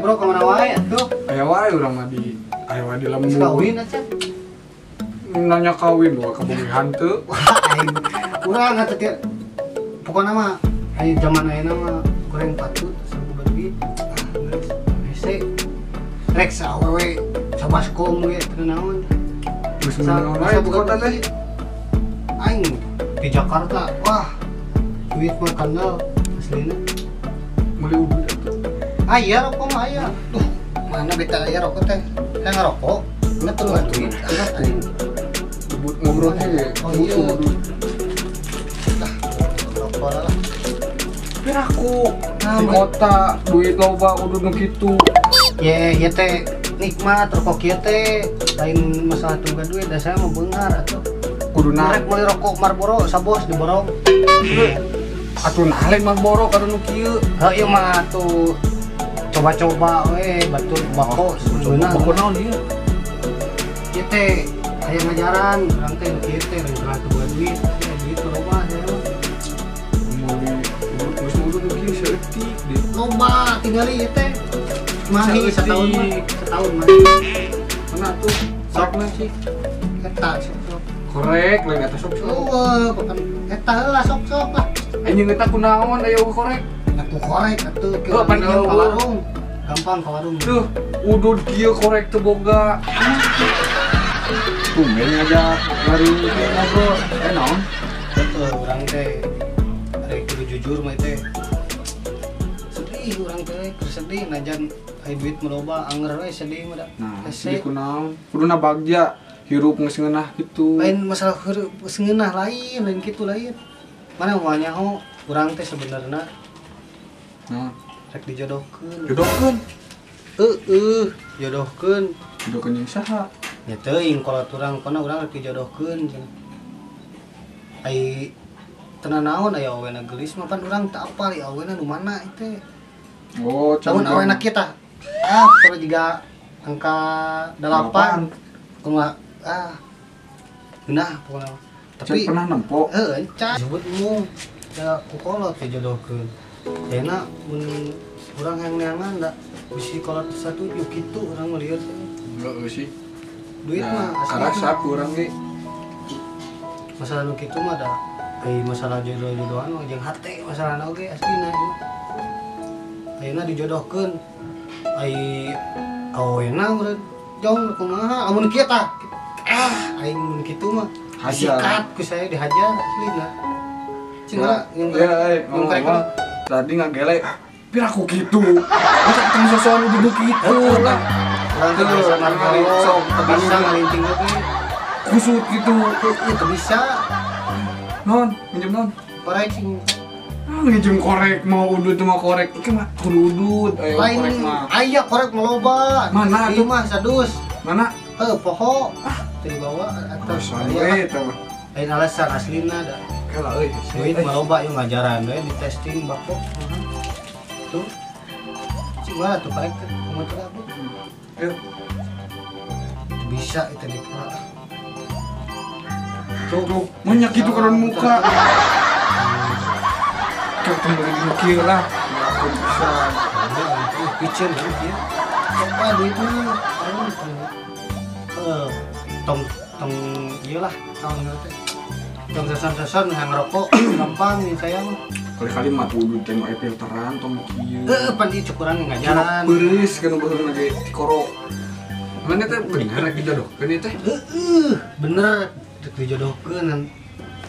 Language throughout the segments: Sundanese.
Bro, kemana wae atuh? Aya wae urang mah di aya wae di lembur. Kawin aja. Nanya kawin bawa kabogihan teu. Aing urang atuh teh. Pokona mah aya zaman ayeuna mah goreng patut saboga duit. Ah, geus hese. Rek sawewe sabaskom ge teu naon. Geus naon wae di kota teh. Aing di Jakarta, wah duit mah kandel aslina. Meuli udud atuh. Aya rokok mah aya. Duh, mana beta aya rokok teh? Saya ngerokok. Enggak perlu duit. Aing ngobrol teh. Oh iya. Lah, rokok lah. Piraku di kota duit loba udud nu kitu. Ye, ieu teh nikmat rokok kieu teh. Lain masalah tunggu duit, da saya mah beunghar atuh. Kuduna rek meuli rokok Marlboro sabos diborong. Atuh nah lain Marlboro kada nu kieu. Heuh ieu mah atuh coba-coba we batur bako sebenarnya. Bako naon ieu? Ieu teh aya ngajaran urang teh kieu teh lain teu boga duit, duit loba saya mah. Meuli geus udud nu kieu saeutik deh. Loba tingali ieu teh. Mahi setahun mah, setahun mah. Mana atuh? Sok sih. Eta sok-sok. Korek lain eta sok-sok. Eueuh, bukan eta heula sok-sok lah. Anjing eta kunaon aya korek? Aku korek atuh ke warung. Gampang ke warung. Tuh, udud kieu korek teu boga. Tumben ngajak lari ngobrol. Naon? Heuh, urang teh rek kudu jujur mah teh. Sedih urang teh, sedih najan aya duit mah loba anger we sedih mah da. Nah, sedih kunaon? Kuduna bagja hirup geus ngeunah kitu. Lain masalah hirup geus ngeunah lain, lain kitu lain. Mana moal nyaho urang teh sebenarna. Nah, rek dijodohkeun. Jodohkeun? Heueuh, jodohkeun. Jodohkeun jeung saha? Nya teuing kolot urang kana urang rek dijodohkeun cenah. Ai teu naon aya awena geulis mah pan urang teu apal ieu awena nu mana ieu teh. Oh, lamun awena kieu tah. Ah, pokona jiga angka 8. Kumaha ah. Geunah pokona. Tapi pernah nempo? Heueuh, can. Disebut mung da ku kolot dijodohkeun. Kayaknya mun urang yang neangan da bisi kolot satuju kitu urang mah lieur teh. Heeh sih. Duit mah asli. Karasa ku urang ge. Masalah nu kitu mah da ai masalah jodoh-jodohan mah jeung hate masalahna oge aslina ieu. Ayeuna dijodohkeun ai awena meureun jong kumaha amun kieu tah. Ah, aing mun kitu mah disikat ku saya dihajar aslina. Cing lah, ya, tadi ngagele piraku kitu. Masa ketemu sosokan udah kitu lah. Urang teh bisa Marlboro, teu bisa ngalinting oge. Kusut kitu. Ieu teu bisa. Non, minjem non. Korek sing. Ah, nginjem korek mau udud mah korek. Ieu mah kudu udud aya korek mah. Aya korek mah loba. Mana atuh mah sadus. Mana? Heuh, poho. Ah, teu dibawa atas. Aya eta mah. Lain alasan aslina da. Kela euy, duit mah loba ieu ngajaran we di testing bako. Tuh. Cing mana tuh korek teh? Kumaha teh abdi? Ayo. Bisa itu dipura. Tuh, tuh, banyak gitu kan muka. Ketemu di kieu lah. Aku bisa. Piceun kieu. Coba duit mah. Tong tong ieu lah, tahun teh. Tong seson-seson yang ngerokok gampang nih saya mah. Kali-kali mah kudu teh nu aya filteran tong kieu. Heuh, pan ieu cukuran ngajaran. Beureus kana beureun lagi dikorok. Mana teh bener rek dijodohkeun ieu teh? Heueuh, bener rek dijodohkeun.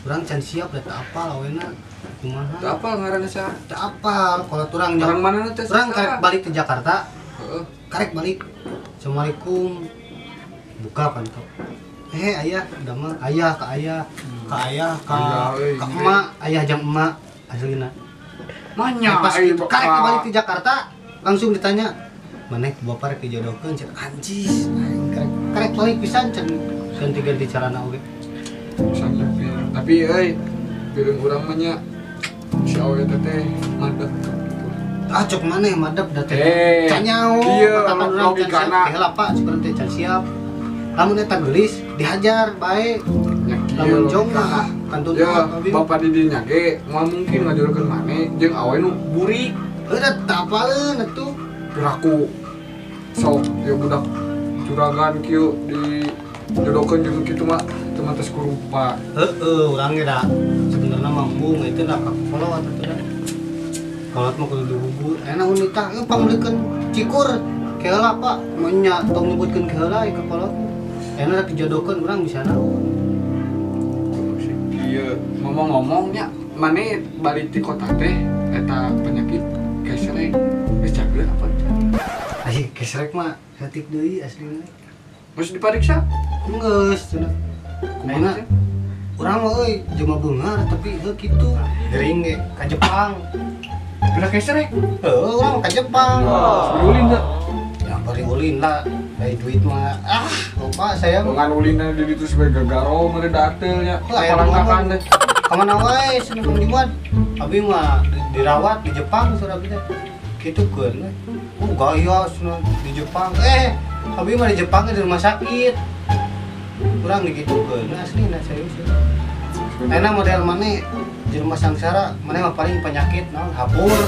Urang can siap da teu apal awena kumaha. Teu apal ngaranna saha? Teu apal, kolot urang urang mana teh? Urang karek balik ke Jakarta. Heeh. Karek balik. Assalamualaikum. Buka panto. Ayah, udah mah ayah ke ayah, ke ayah, ke emak, ayah jang emak aslina. Manya, pas gitu, karek balik ke Jakarta langsung ditanya, maneh ku bapak rek dijodohkeun cenah anjis. Karek balik pisan cenah ganti-ganti carana oge. Tapi euy, piring urang mah nya Si awe teh madep gitu. Ah cok maneh madep da teh. Canyao. Iya, logikana. Heula Pak, syukur teh can siap. Lamun eta geulis dihajar bae. Lamun jong mah kantun ya, bapak di dinya ge moal mungkin ngajodohkeun maneh jeung awe nu burik. Heuh da teu apaleun atuh. Piraku sok ya budak juragan kieu dijodohkeun jeung kitu mah teu mantes kurupa. Heeh, urang ge da sebenarnya mah embung itu da ka kolot atuh da. Kolot mah kudu dihubur. Enak unita euy pangmeulikeun cikur. Keheula Pak, mun nya tong nyebutkeun keheula ka kolot. Enak dijodohkeun urang bisa naon. Iya, ngomong-ngomongnya maneh balik di kota teh eta penyakit kesrek geus cageur apa? Ai kesrek mah saeutik deui aslina. Geus dipariksa? Geus cenah. Kumaha? Urang mah euy jelema beunghar tapi heuh kitu. Gering ge ka Jepang. Pira kesrek? Heuh, urang ka Jepang. Geus ulin teu? Ya bari ulin lah. Dari duit mah ah lupa saya bukan ulin di ditu sebagai gagaro meureun dateul nya palangkakan teh. Ka mana wae cenah Kang Jumat. Abi mah dirawat di Jepang saudara abi teh. Kitu keun we. Oh gaya cenah di Jepang. Abi mah di Jepang di rumah sakit. Urang digitukeun aslina serius. Enak model maneh jelema sangsara, maneh mah paling penyakit naon hapur,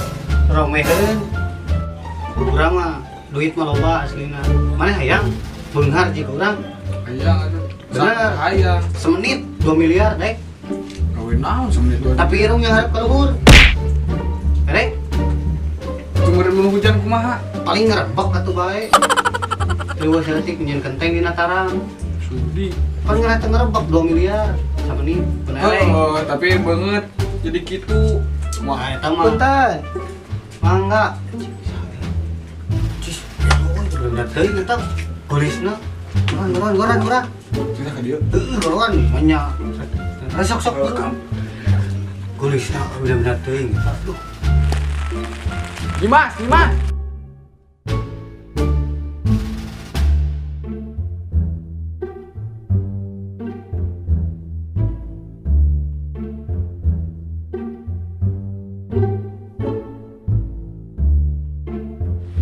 romeheun. Urang mah duit mah loba aslina. Maneh hayang beunghar jika urang. Hayang atuh. Bener hayang. Semenit 2 miliar dek. Gawe naon semenit 2. Tapi irung yang harap ka luhur. Erek. Tunggu mun hujan kumaha? Paling ngerebek atuh bae. Riweuh saeutik nyeun kenteng dina tarang. Sudi. Pan ngerasa ngerebek 2 miliar samenit. Bener. Oh, tapi banget jadi kitu. Wah, eta mah. Punten. Mangga. Cis, bener teuing eta geulisna. Goran goran goran. Cerita ka dieu. Heuh, goran banyak. Sok-sok geulisna bener-bener teuing eta. Duh. Dimas, Dimas.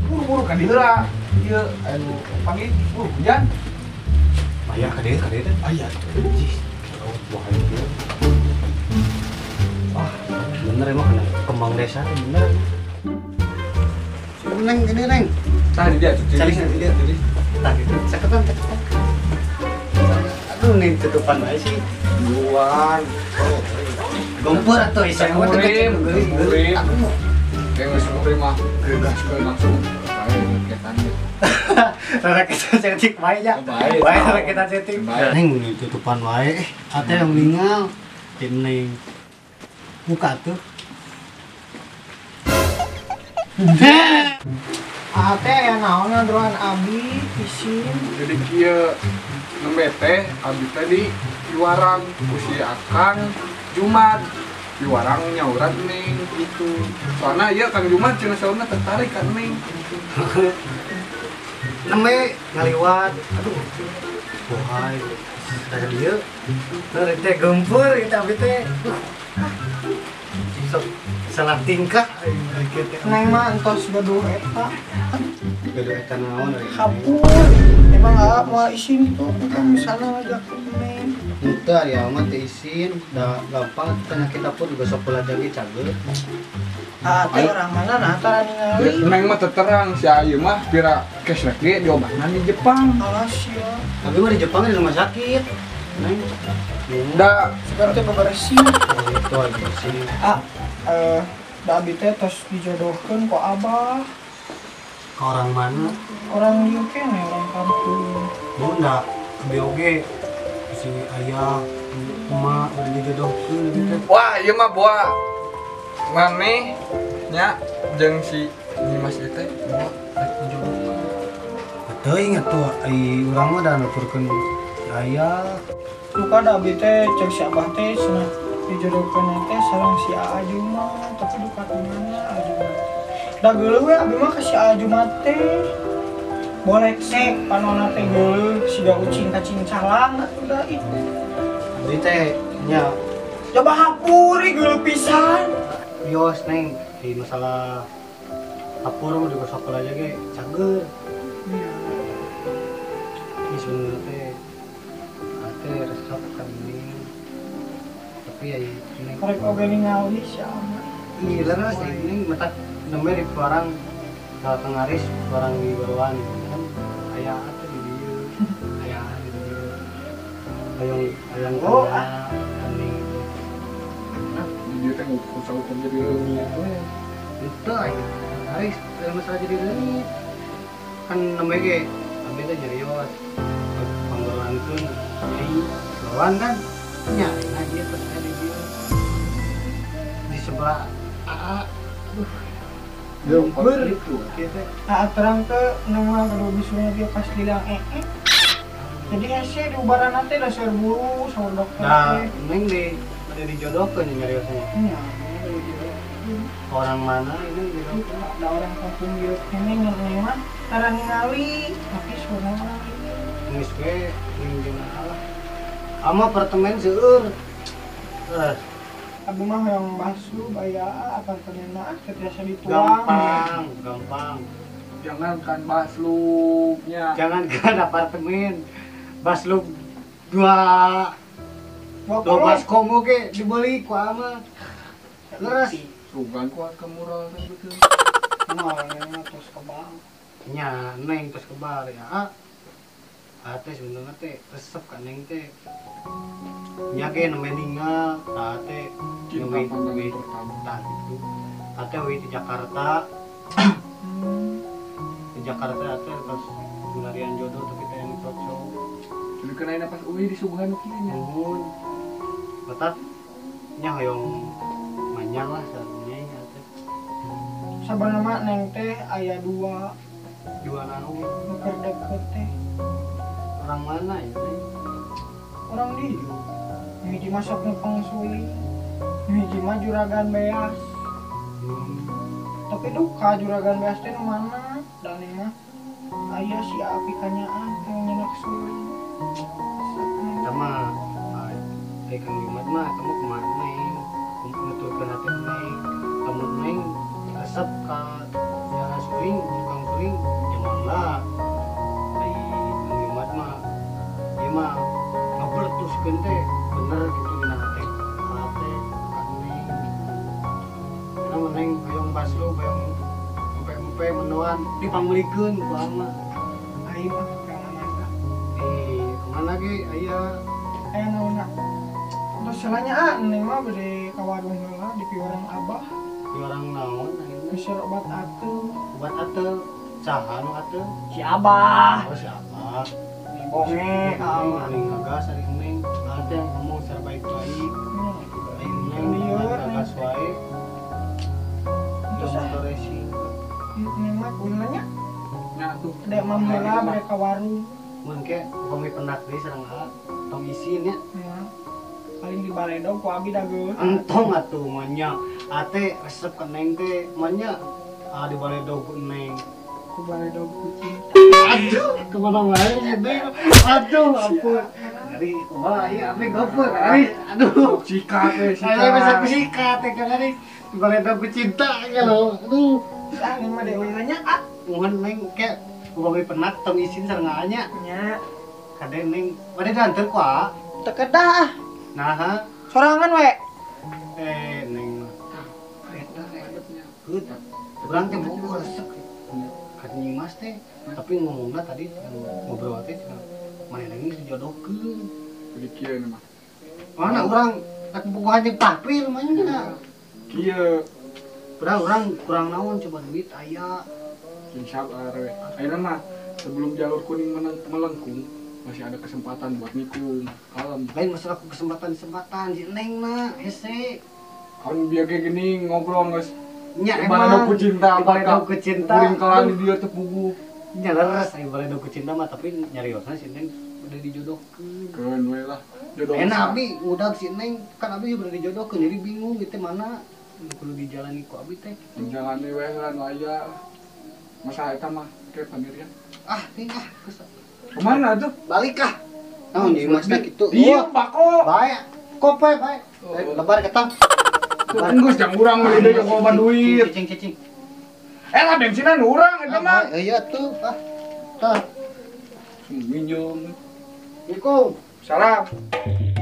Buru-buru ka dieu lah. Ieu anu panggil buru hujan. Aya ka dieu teh. Aya. Jis. Oh, bahaya ieu. Wah, bener emang kena kembang desa bener. Neng gini neng. Tah di dia cuci. Cari di dia. Tah gitu. Caketan caketan. Aduh nih tutupan wae sih. Buruan. Oh. Gompor atuh isa mah teh murim. Kayak geus murim mah gegaskeun langsung. Bae raketan. Raketan cetik bae nya. Bae raketan cetik. Neng nih tutupan wae. Ate yang ningal. Tim neng. Buka tuh. Ate aya naon ngobrol abi isin. Jadi kieu nembe teh abi teh di piwarang ku si Akang Jumat. Piwarang nyauran neng gitu. Soalna ieu Kang Jumat cenah saurna tertarik ka neng. Nembe ngaliwat. Aduh. Bohai. Tah dieu. Teh teh gempur kita abi teh. Sok salah tingkah neng mah entos gaduh eta. Gaduh eta naon ari? Hapur. Emang ah moal isin tuh kan misalna ngajak neng. Henteu ari mah teu isin, da gampang penyakit hapur juga sok belajar ge cager. Ah teh orang mana nah tara ningali. Neng mah terang si ayeuna mah pira kesrek ge diobatna di Jepang. Alah sia. Tapi mah di Jepang di rumah sakit. Neng. Da sekarang teh bebersih. Oh, itu aja sih. Ah, da abi teh tos dijodohkeun ku abah. Ke orang mana? Orang dieu keneh, orang kampung. Bunda, abi oge si ayah, emak udah dijodohkeun gitu. Wah, ieu mah boa maneh nya jeung si Nyimas ieu teh boa rek dijodohkeun. Teuing atuh ai urang mah da nuturkeun si ayah. Duka da abi teh ceuk si abah teh cenah dijodohkeun teh sareng si Aa Jumat, tapi duka di mana Aa Jumat. Da geuleuh we abi mah ka si Aa Jumat teh. Boleksek panona teh geuleuh siga ucing kacincalang atuh da ih. Abi teh nya coba hapuri geuleuh pisan. Bios neng di masalah dapur mah juga sok aja ge cager. Iya. Ini sebenarnya teh ate resep kan ini. Tapi ya neng rek oge ningali si ama. Iya leres ini mata nembe di barang Kang Aris barang di baruan kan aya ate di dieu. Aya di dieu. Hayang hayang oh ah kanding. Nah, di dieu teh ukur jadi leungit we. Itu aya Aris dalam masalah jadi leungit. Kan nembe ge abdi teh nyarios panggolankeun nyai lawan kan nya ayeuna ieu terus aya di dieu. Di sebelah AA. Aduh. Ber itu kita. Aa terang ke nama kedua bisunya dia pas bilang ee. Jadi hese di ubaran teh dasar buru saur dokter. Nah, neng di ada dijodohkeun nyariosnya. Iya, orang mana ini dijodohkeun? Ada orang kampung ieu kene neng mah tara ningali tapi saurna mah geus we ning jeung Allah. Ama apartemen seueur. Terus abdi mah yang basuh baya apartemenna teu dituang. Gampang, gampang. Jangankan baslubnya. Jangankan apartemen. Baslub 2 12 komo ge dibeli ku ama. Leres. Sugan ku harga murah teh betul. Mah tos kebal. Nya neng tos kebal ya. Ate sebenarnya teh resep ka neng teh. Nya ge nembe ningal tah teh cinta pandangan pertama tah gitu. Ate we di Jakarta. Di Jakarta ate terus melarian jodoh tapi teh anu cocok. Jadi kena pas uwi disuguhan nu kieu nya. Nuhun. Batat nya hoyong manyang lah sareng ate. Sabarna mah neng teh aya dua. Dua naon? Nu keur deket teh. Orang mana ya teh? Orang dieu. Hiji mah sok ngepeng suling. Hiji mah juragan beas. Tapi duka juragan beas teh nu mana? Da neng mah aya si api kanyaan teh nyenak suling. Eta mah ai Kang Jumat mah eta mah kumaha neng? Nuturkeun hati neng. Lamun neng resep ka jalan suling, tukang suling ya mangga. Ai Kang Jumat mah ieu mah ngabeletuskeun teh bener gitu dina hate. Hate ka neng. Karena neng hoyong baslu, hoyong empe-empe mendoan dipangmeulikeun ku ama. Ai mah kang aman ka. Kemana ge aya aya naonna. Terus salahnya ah neng mah bade ka warung heula di piwarang abah. Piwarang naon ayeuna? Meser obat atuh. Obat atuh. Saha nu atuh? Si abah. Oh si abah. Bonge ah mending ngagas ari neng. Ate yang ngomong secara baik-baik. Ai neng ngagas wae. Terus motor racing. Neng mah kumaha nya? Nya atuh. Dek mam heula bade ka warung. Mun ke upami pendak deui sareng A tong isin nya. Paling di baledog ku abi dageun. Entong atuh mah nya. Ate resep ka neng teh mah nya di baledog ku neng. Ku baledog ku cinta. Aduh, kemana wae neng. Aduh, ampun. Dari kumaha ieu abi gopur. Aduh, sikat we sikat. Saya bisa ku sikat teh kan ari di baledog ku cinta ya lho. Aduh. Ah neng mah deui nya ah. Mun neng ke upami penat tong isin sareng nya. Nya. Kade neng bade dianteur ku a. Teu kedah ah. Nah, sorangan we. Neng mah. Eta adepnya. Heuh. Urang teh bogo resep. Ka Nyi Mas teh, tapi ngomongna tadi ngobrol teh cenah manehna geus dijodohkeun. Jadi kieu mah. Mana urang tak bogohan jeung papir mah nya. Kieu. Urang kurang naon coba duit aya. Insyaallah we. Ayeuna mah sebelum jalur kuning melengkung masih ada kesempatan buat nikung. Kalem. Lain masalah kesempatan-kesempatan si neng mah hese. Kan biar kayak gini ngobrol geus. Nya emang ku cinta apa ku cinta. Kuring kelan di dieu teu puguh. Nya leres aya baledog ku cinta mah tapi nyariosna si neng udah dijodohkeun. Keun we lah. Jodoh. Enak abi udah si neng kan abi udah dijodohkeun jadi bingung gitu mana kudu dijalani ku abi teh. Dijalani we lah nu aya. Masa eta mah kayak panggilnya. Ah, ting ah. Kemana tuh? Balik ah. Naon jadi mas teh kitu. Iya, bako. Bae. Kope bae. Lebar ketang. Geus jang urang meuli deui loba duit. Cicing cicing. Eh lah bensinan urang eta mah. Iya tuh, ah. Tah. Minjem. Assalamualaikum. Salam.